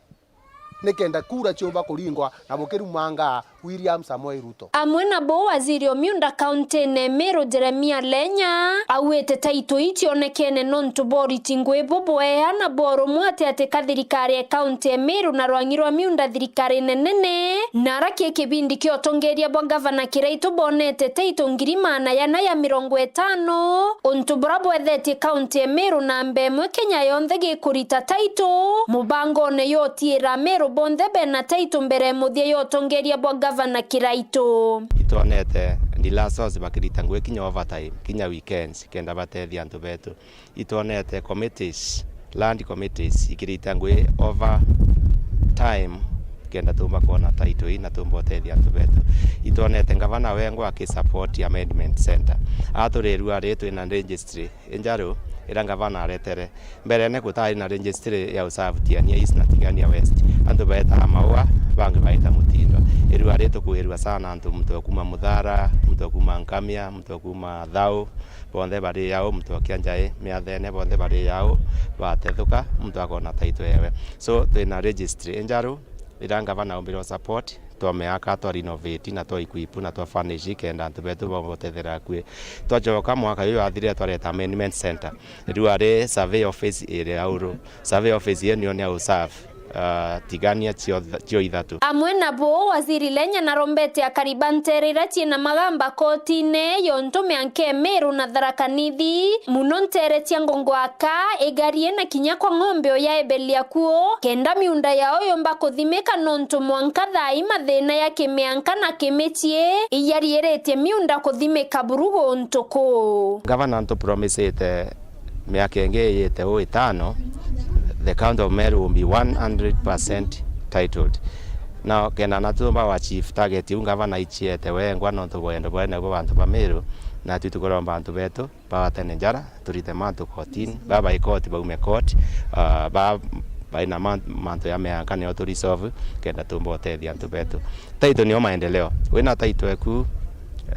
nikenda kura ciumba kuringwa na bukirumanga William Samoei Ruto. Amwe nabo waziri o miunda kauntine Meru Jeremia Lenya auite taito icionekene nontu bwa uriti ngui bubwea na bwa urumwe ati ati ka thirikari ya kaunti ya Meru na rwang'i rwa miunda thirikarine nene, na ara ki kibindi kia utongeria bwa gavana Kiraitu bonete taito ngiri maana yana ya mirongo itano, untu bura bwethetie kaunti ya Meru namba imwe Kenya yonthe gikurita taito, mubangone yo utiira Meru bonthe bena taito mbere ya muthia ya utongeria bwa gavana Kiraitu. Itwonete dealers bakirita ngui kinya overtime, kinya weekends, kenda batethia antu betu. Itwonete committees, land committees, ikirita ngui over time, kenda tumba kwona title ii na tumba utethia antu betu. Itwonete ngavana wengwa aki support amendment center. Aturi irua ri twina registry injaru ira ngavana aretere. Mberene gutari na registry ya usavu Tigania East na Tigania West. Antu baetaa Maua, bangi baeta Mutindo. Irua ri tukuirua sana antu, muntu wa kuma Muthara, muntu wa kuma Nkamia, muntu wa kuma Thau, bonthe bari au, muntu wa Kianjai, Miathene, bonthe bari au, batethuka, muntu akona title yewe. So, twina registry injaru, ira ngavana aumbirwe support, twameaka, twa renovate, na twa equip, na twa furnish, kenda antu betu bogotethera akui. Twacoka mwaka uyu wathirire, twareta amendment center. Riu ari survey office iri auru. Survey office iyo niyo ni au serve, ah, Tigania cio, cio ithatu. Amwe nabo, Waziri Lenya narombete akari ba nteere iria ciina magamba kotine yontu mianka e Meru na Tharaka Nithi, muno nteere cia Ngongwaka, Igarie na kinya kwa ng'ombe uya ebelia kuo, kenda miunda yao yomba kuthimika nontu mwanka thaa ii mathina ya kimianka na kimicii iyariiritie miunda kuthimika buru guntu kuu. Gavana ntupromisite miaka ingi iyite uu itano, the county of Meru will be one hundred percent titled. Now, kenda na tumba wa achieve target iu ngavana aiciete wengwa nontu bwa wendo bwene bwa bantu ba Meru, natwi tukuromba antu betu bawatene njara, turite mantu kotini, baba i koti baume koti, ah, ba, baina man-, mantu ya mianka nio tu resolve, kenda tumba utethia antu betu. Title nio maendeleo. Wina title eku,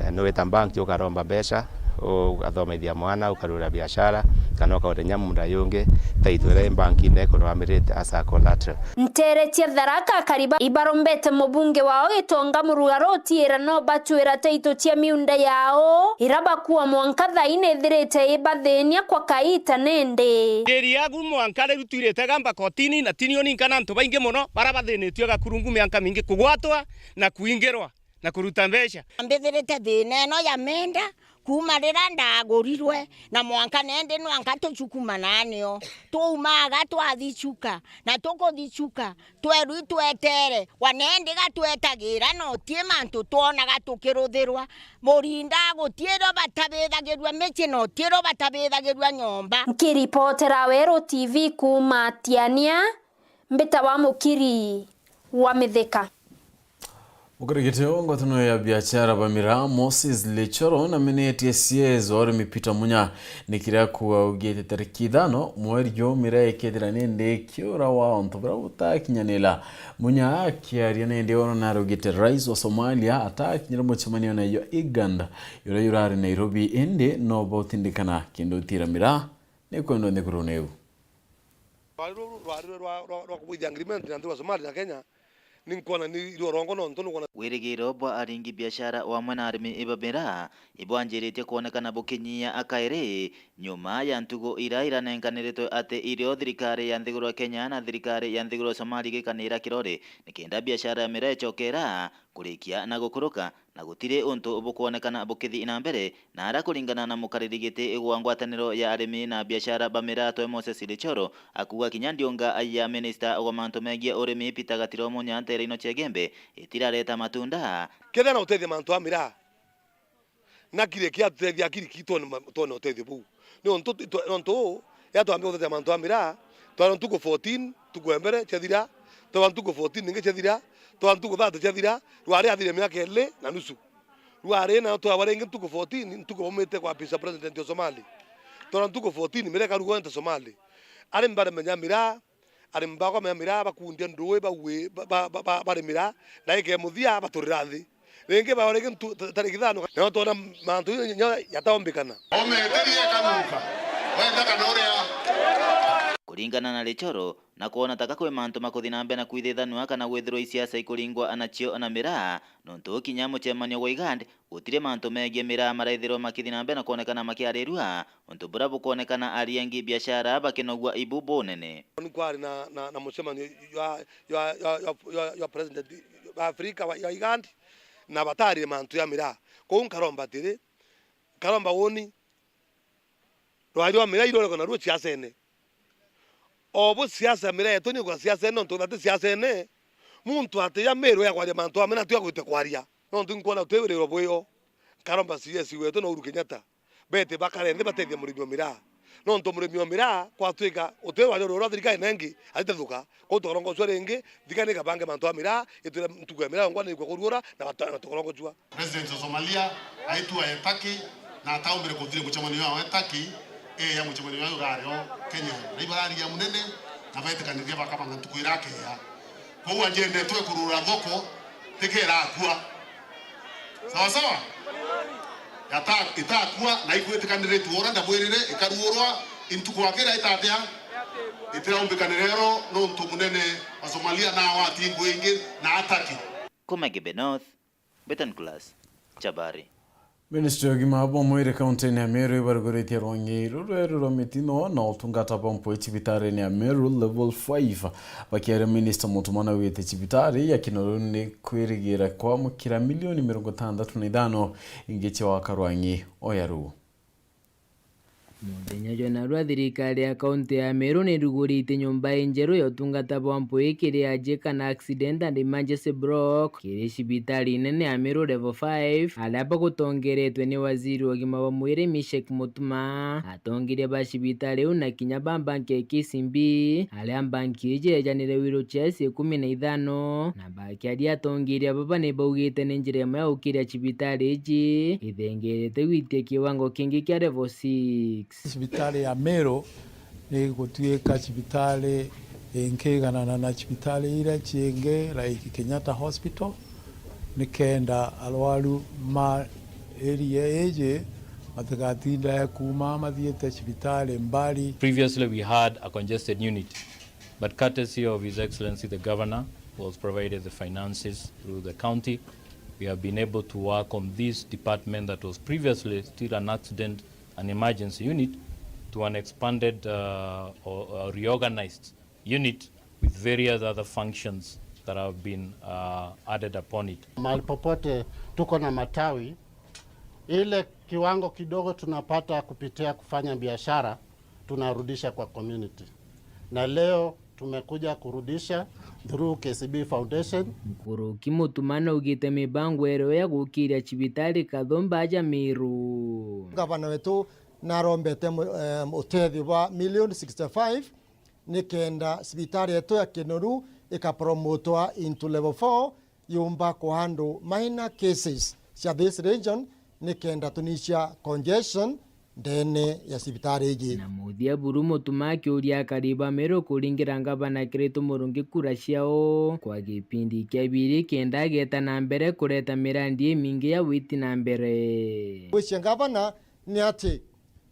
eh, nuwita bank ukaromba mbeca, ukathomithia mwana, ukarura biashara, kana ukaure nyamunda yungi, title iria i bank-ini ikurwamirite as a collateral. Nteere cia Tharaka akari ba ibarombete mubunge wao Gitonga Murugara utiira no batwira title cia miunda yao, ira bakua mwanka thaa ii nithirite ibathinia kwa kaita nindi. Thiri yaku mwanka riu twirite gamba kotini, na tini uninka na antu baingi mono bara bathinitue gakurungu mianka mingi kugwatwa na kuingirwa na kuruta mbeca. Mbithirite thina ino ya menda kuuma riria ndagurirwe, na mwanka nendi nwanka tucukumana nio. Twaumaga twathi cuka, na tukuthi cuka, twerwi twetere, wa nendi gatwetagira, na uti mantu twonaga tukiruthirwa. Murinda gutirio batabithagirua mici, na utirio batabithagirua nyomba. Nkiripotera Weru T V kuuma Tiania, mbita wa Mukiri wa Mithika. Mukurikiti wa ngwataniro ya biashara ba miraa Moses Lichoro namenetie C A S wa urimi Peter Munya ni kiria kuuga augite tariki ithano mweri juu miraa ikethira nindi ikiura wa untu buria butakinyanira. Munya akiaria nindi ono narugite rais wa Somalia atakinyire mucemanio na yo IGAD yuria yurari Nairobi, indi no bautindikana kindu utira miraa ni kwendwa nthigurune iu. Rwari ruru rwari rwa, rwa, rwa kubuithia agreement na nthi wa Somalia na Kenya, ni nkwona ni irio rongo nontu nukwona. Wirigiro bwa aringi biashara o amwe na arimi ba miraa ibwanjiritie kwonekana bukinyia akairi, nyuma ya ntugo ira iranenganiritwe ati irio thirikari ya nthiguru ya Kenya na thirikari ya nthiguru ya Somalia igikanira kirori, nikenda biashara ya miraa icokera kurikia na gukuruka, na gutiri untu bukwonekana bukithi na mbere, na ara kuringana na mukariri giti gwa ngwataniro ya arimi na biashara ba miraa twe Moses Lichoro, akuuga kinya ndiunga ya minista wa mantu megie urimi Peter Gatiro Munya nteere ino cia Igembe itirareta matunda. Kethira na utethia mantu a miraa, na kiri kia tutethia akiri ki twone ma-, twone utethio buu. Ni untu itwe-, nontu uu, ya twambia gutethia mantu a miraa, twara ntuku fourteen, ntuku ya mbere ciathira, twara ntuku fourteen ningi ciathira, twara ntuku thirty ciathira, rwari athire miaka iri na nusu. Rwari na twara ringi ntuku fourteen, ntuku baumite kwa Vice President wa Somali. Twara ntuku fourteen, miraa ikarugwa nte Somali. Ari mbare menya miraa, Arimi bakwa me miraa bakundia ndui baue, ba, ba, ba, ba, bari miraa, na ike muthia baturira nthi. Ringi bao ringi ntu-, ta-, tariki ithano, nio twona mantu inya yataombikana. Ometerie kanuka. Wenda kana uria. kuringana na Richoro, na kwona taka kwi mantu makuthi na mbere na kwithithanua kana gwithirwa isiasa ikuringwa anacio na miraa, nontu ukinya mucemanio gwa IGAD, gutiri mantu megie miraa maraithirwa makithi na mbere na kwonekana makiarirua, untu bura bukwonekana ariangi biashara bakinogua ibu bunene. Ni kwari na, na, na mucemanio jwa, jwa, jwa, jwa, jwa, jwa president wa Afrika wa, wa IGAD, na batarire mantu ya miraa. Kou nkaromba atiri, nkaromba woni, rwari rwa miraa iroreko naruo ciacene. O bu siasa ya miraa yetu ni kwa ciacene, nontu na ti ciacene, muntu atiya Meru ya kwaria mantu amena tu agwite kwaria. Nontu nkwona twiriro bwio, nkaromba C S wetu na Uhuru Kenyatta, bete bakare nthi batethia murimi wa miraa. Nontu murimi wa miraa kwatwika utwi rwari rwa thirikari nengi, atitethuka. Kou tukarongocua ringi, thirikari ni ikabange mantu a miraa, itwire ntuku ya miraa yongwa ni ikua kuruura, na bata-, na tukarongocua. President wa Somalia aitua e Turkey, na ataumbire kuthire mucemanio wao e Turkey, e ya mucemanio wao urari o Kenya. Na ibarariria munene, na betikaniria bakabanga ntuku irakea. Kou ajenda yetu ya kurura thoko, tikerakua. Sawa sawa? Yata-, itakua, na ikwitikaniritu ura ndabwirire, ikaruurwa, intuku akira itatia, itiraumbikani rero, nontu munene wa Somalia na wati ngui ingi na ataki. Kuma Kibe North, Betan Class, Chabari. Ministry ya ugima bwa mwiri kaunti-ini ya Meru ibaruguritie rwangi rurweru rwa mitino na utungata bwa mpwi cibitari-ini ya Meru Level five. Bakiaria, minista Mutuma naugite cibitari ya Kinoru ni kwirigira kwamukira milioni mirongo itantatu na ithano ingi cia waka rwangi oya ruu. Muthenya jwa narua, thirikari ya kaunti ya Meru ni irugurite nyumba injeru ya utungata bwa mpwi kiri ajie kana accident and emergency block kiri cibitari inene ya Meru Level five, aria bagutongeretwe ni waziri wa ugima bwa mwiri Mishek Mutuma. Atongeria ba cibitari iu na kinya ba banki ya K C B, aria banki iji yejanire wheelchairs ikumi na ithano, na bakiaria atongeria baba ni baugite ni njira imwe ya gukiria cibitari iji ithengerete gwitia kiwango kingi kia level six. Cibitari ya Meru ni igutuika cibitari inkiganana na cibitari iria ciingi, like Kenyatta Hospital, nikenda arwaru ma area iji matigatindae kuuma mathiite cibitari mbali. Previously, we had a congested unit, but courtesy of His Excellency the Governor, who has provided the finances through the county, we have been able to work on this department that was previously still an accident and emergency unit to an expanded, uh, or, or reorganized unit with various other functions that have been, uh, added upon it. Mahali popote tuko na matawi, ile kiwango kidogo tunapata kupitia kufanya biashara, tunarudisha kwa community. Na leo tumekuja kurudisha through K C B Foundation. Nkuruki Mutuma naugite mibango iri ya gukiria cibitari kathumba aja Meru. Gavana wetu narombete mu-, eh, utethio bwa million sixty-five nikenda cibitari yetu ya Kinoru ikapromotwa into level four, yumba kuhandle minor cases cia this region, nikenda tunyicia congestion ndene ya cibitari iji. Na muthia buru, Mutuma akiuria akari ba Meru kuringira ngavana Kiraitu Murungi kura ciao kwa gipindi kia biiri, kenda ageta na mbere kureta mirandi imingi ya witi na mbere. Gwiciria ngavana ni ati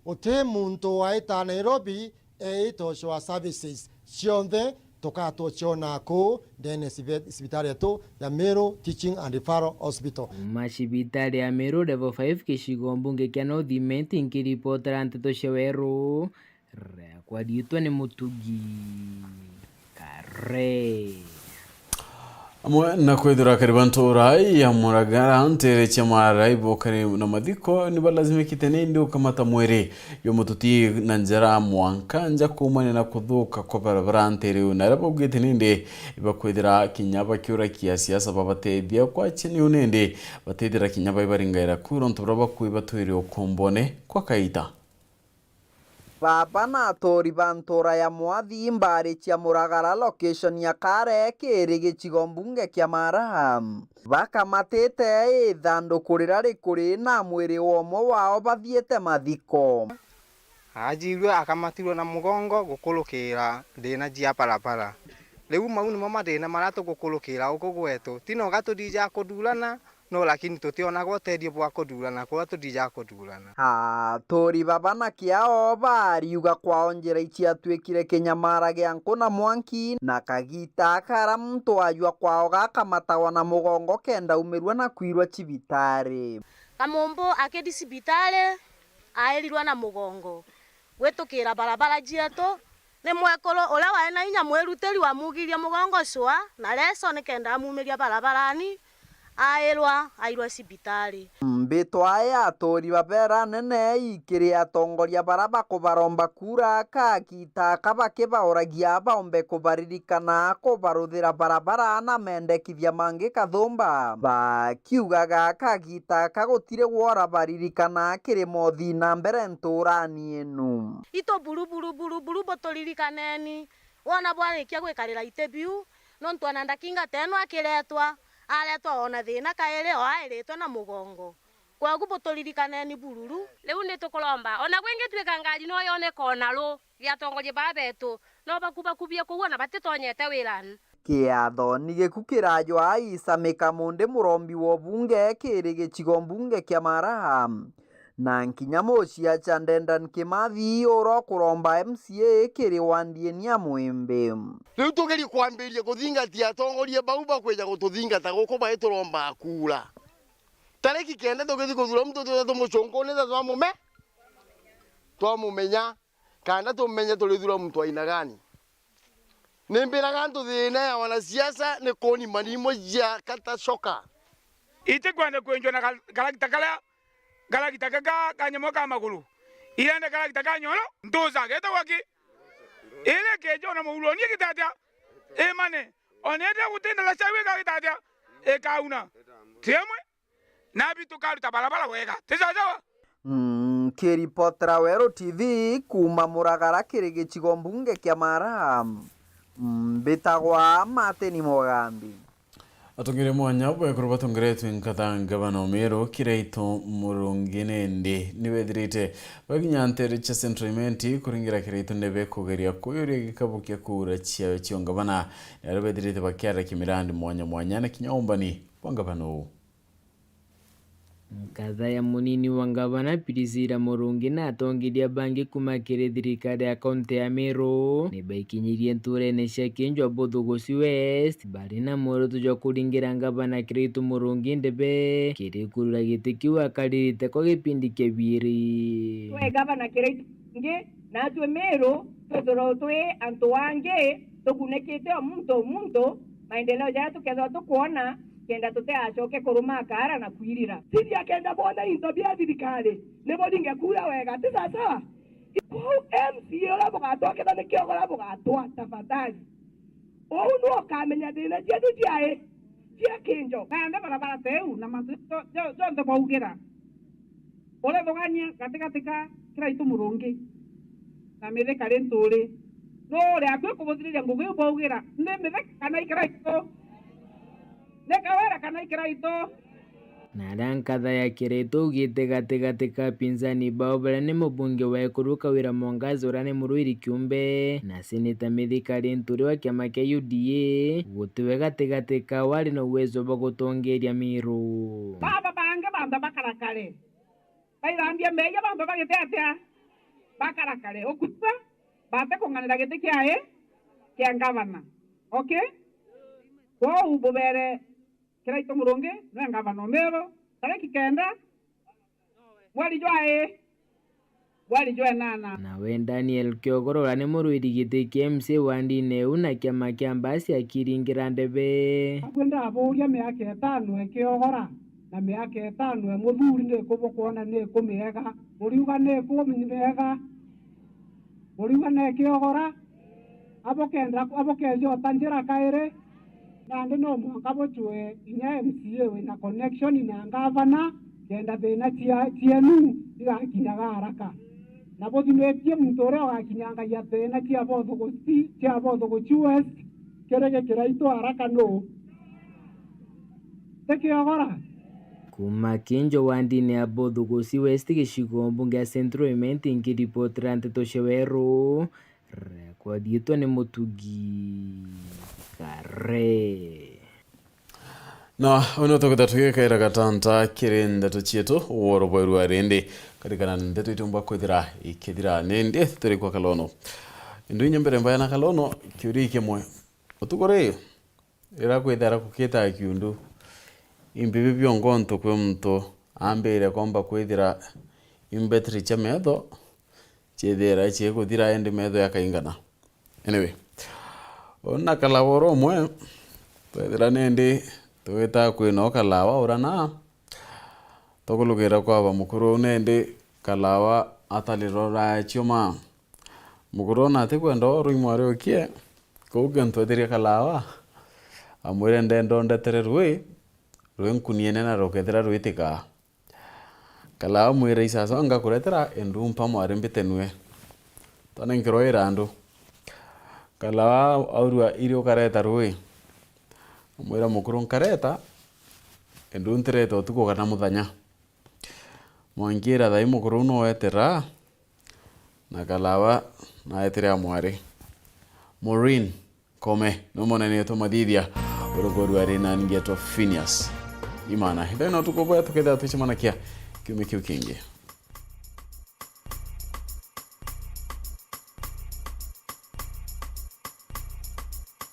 guti muntu waita Nairobi eita ucwaa services cionthe tukatwo ciona kuu ndene cibe-, cibitari yetu ya Meru Teaching and Referral Hospital. Kuma cibitari ya Meru Level five gicigo mbunge kia North Imenti, nkiripotera nteto cia Weru, riakwa riitwa ni Mutugi Kare. Amwe na kwithirwa akari ba ntura ya Muragara ntere cia Marai bokari na mathiko ni balazimikite nindi gukamata mwiri jwa mututi na njara mwanka nja kuumania na kuthuka kwa barabara ntere iu, na aria baugite nindi ibakwithira kinya bakiurakia siasa babatethia kwacia niu nindi batethira kinya baibaringaira kura untu buria bakui batwire ukumbone kwa kaita. Baba na atori ba ntura ya Mwathi mbari cia Muragara, location ya Kare, kiri gicigo mbunge kia Mara, bakamatite ithanduku riria rikuri na mwiri wa umwe wao bathiite mathiko. Ajirwe akamatirwe na mugongo gukurukira thina cia barabara. Riu mau nimo mathina maria tugukurukira guku gwetu. Ti noga tuthija kuthurana, No lakini tutionaga uteethio bwa kuthurana, kwou tutithiaga kuthurana. Aturi baba na kiao bariuga kwao njira iciatuikire kinyamara gia nku na mwanki, na kagita aka aria muntu ajua kwao gakamatagwa na mugongo kenda aumirua na kwirwa cibitari. Kamumbu akithi cibitari, airirwa na mugongo gwitukira barabara cietu. Ni mwekuru uria wae na inya mwirutiri wamugirie mugongo cua na leso nikenda amumiria barabarani, airwa airwa cibitari. Mbitwa ya aturi babera nene ikiri atongoria bara bakubaromba kura kagita aka bakibauragia baumbe kubaririkana kubaruthira barabara na mendekithia mangi kathumba, bakiugaga kagita aka gutiri gwora baririkana kiri mothi na mbere nturani inu. Itu buru, buru, buru, buru, buturirikaneni. Wona bwarikia gwikarira iti biu, nontu ona ndakinga ta ino akiretwa, aretwa ona thina kairi o airitwe na mugongo. Kwogu buturirikaneni bururu. Riu ni tukuromba, ona gwingitwika ngari no yoneka ona ru, gia atongoria baa betu, no bakubakubie kuu ona batitonyete wirani. Kiatho ni giku kirajwa Isa Mikamundi murombi wa ubunge kiri gicigo mbunge kia Mara. Na nkinya muciaca Dedan Kimathi uria ukuromba M C A kiri wandi eni ya Mwimbi. Riu tugerie kwambiria kuthingatia atongoria bau bakwija gututhingata guku bai turomba kura. Tariki kenda tugithi kuthura muntu twitha tumucungunitha twamume-, twamumenya, kana tumenye turithura muntu aina gani. Nimbiraga antu thina ya wanasiasa ni kuni manimo ja katacoka. Itikwenda kwenjwa na ka-, karagita karia, karagita gaka kanyamo ka maguru. Irenda karagita ka nyoro, ntuca getagwa ki? Iri keja ona muuroni gitatia? Imane. Ona ende gutinda na cawe ka gitatia? Ikauna. Tiamwe. Nabi tukaruta barabara wega. Ti sawa sawa? Mm, kiripotera Weru T V kuuma Muragara kiri gicigo mbunge kia Mara, mm, mbitagwa Martin Mugambi. Atongeria mwanya bwekuru batongeretwe nkatha ngavana o Meru Kiraitu Murungi nindi nibethirite bakinya ntere cia Central Imenti kuringira Kiraitu ndebe kugeria kuyuria gikabu kia kura ciawe cia ungavana, na aria bethirite bakiarakia mirandi mwanya mwanya na kinya umbani bwa ngavana uu. Nkatha ya munini wa ngavana Priscilla Murungi na atongeria bangi kuuma kiri thirikari ya kaunti ya Meru nibaikinyirie nturene cia Kinjwa Buthuguci West bari na mworoto jwa kuringira ngavana Kiraitu Murungi ndebe kiri kurura giti kiu akaririte kwa gipindi kia biiri. Twe ngavana Kiraitu Murungi, natwe Meru twithirwe twi antu angi tukunikite o muntu o muntu, maendeleo jaria tukethirwa tukwona, kenda tutiacoke kuruma akaara na kwirira. Siri akenda bwona into bia thirikari, ni buringe kura wega, ti sawa sawa? Kwou M C A uria bugatwa, kethirwa ni Kiogora bugatwa, tafadhali. Uu nu ukamenya thina cietu ciai cia Kinjo. Naende barabara teu na mantu jo-, jo-, jonthe bwaugira. Urithugania gatigati ka Kiraitu Murungi na Mithika Linturi. Nuu uri akui kubuthiriria ngugi iu bwaugira? Ni Mithika kana i Kiraitu? Ni Kawira kana i Kiraitu? Na aria nkatha ya Kiraitu augite gatigati ka apinzani bao baria ni mubunge wa ekuru Kawira Mwangaza uria ni murwiri kiumbe na seneta Mithika Linturi wa kiama kia U D A, gutiwe gatigati kao ari na uwezo bwa gutongeria Meru. Baba bangi bambe bakara kare. Bairambia meeyia bambe bagite atia? Bakara kare. Ukuigua? Bate kung'anira giti kiae kia ngavana. Okay? Kwou bubere Kiraitu Murungi niwe ngavana o Meru. Tariki kenda, mweri jwa i, mweri jwa inana. Nawe Daniel Kiogoro, uria ni murwiri giti kia M C A wandine iu na kiama kia Mbasi akiringira ndebe. Akwe ndaburia miaka itano ikiogora na miaka itano e muthuri, ni ku bukwona ni ku miega? Buriuga ni ku miega? Buriuga ni ikiogora? Abukenda, abukejota njira kairi? Nandi no mwanka bucwe inya M C A wina connection na ngavana, kenda thina cia, cienu igakinyaga haraka. Na buthumitie muntu uria ugakinyangagia thina cia Bothuguci, cia Bothuguci West, kiri gikira itu haraka nuu? Ti Kiogora? Kuuma Kinjo wandine ya Bothuguci West, gicigo mbunge ya Central Imenti, nkiripotera nteto cia Weru, rekwa thiitwa ni Mutugi Kare. Na uno tukita tugikaira gatanta kiri ndeto cietu, woro bwa irua rindi. Karikana ndeto itiumba kwithira ikithira nindi turi kwa Kalono. Indu inya mbere mbaya na Kalono, kiuria kimwe. Utuku ri, rira kwithira kukita kiundu, imbibi biongo ntu kwi muntu ambire komba kwithira imbetri cia metho ciithira cikuthira indi metho yakaingana. Anyway, uu na Kalawa ura umwe, twethira nindi tugita kwina u Kalawa ura na tukulugira kwaba mukuru uu nindi Kalawa atalirora cioma. Mukuru ona atikwenda urui mwari ukie, kou kintu etirie Kalawa, amwire, "Ndenda undetere rui, rwi nkuniene na rukethira rwitikaa." Kalawa amwira, "Isasa, ngakuretera indu mpa mwari mbite nue. Twanenkerwa irandu." Kalawa aurua, "Iri ukareta rui?" Amwira, "Mukuru, nkareta, indu ntireta utuku kana muthenya." Mwanki ira thai mukuru uu nuwetera, na Kalawa naetire a mwari. Maureen Kome, niwe mwanene wetu mathithia, uruguru ari nani ngetwa Phineas Imana. Ithai na utuku bwega tukethira twicemanakia kiumia kiu kingi.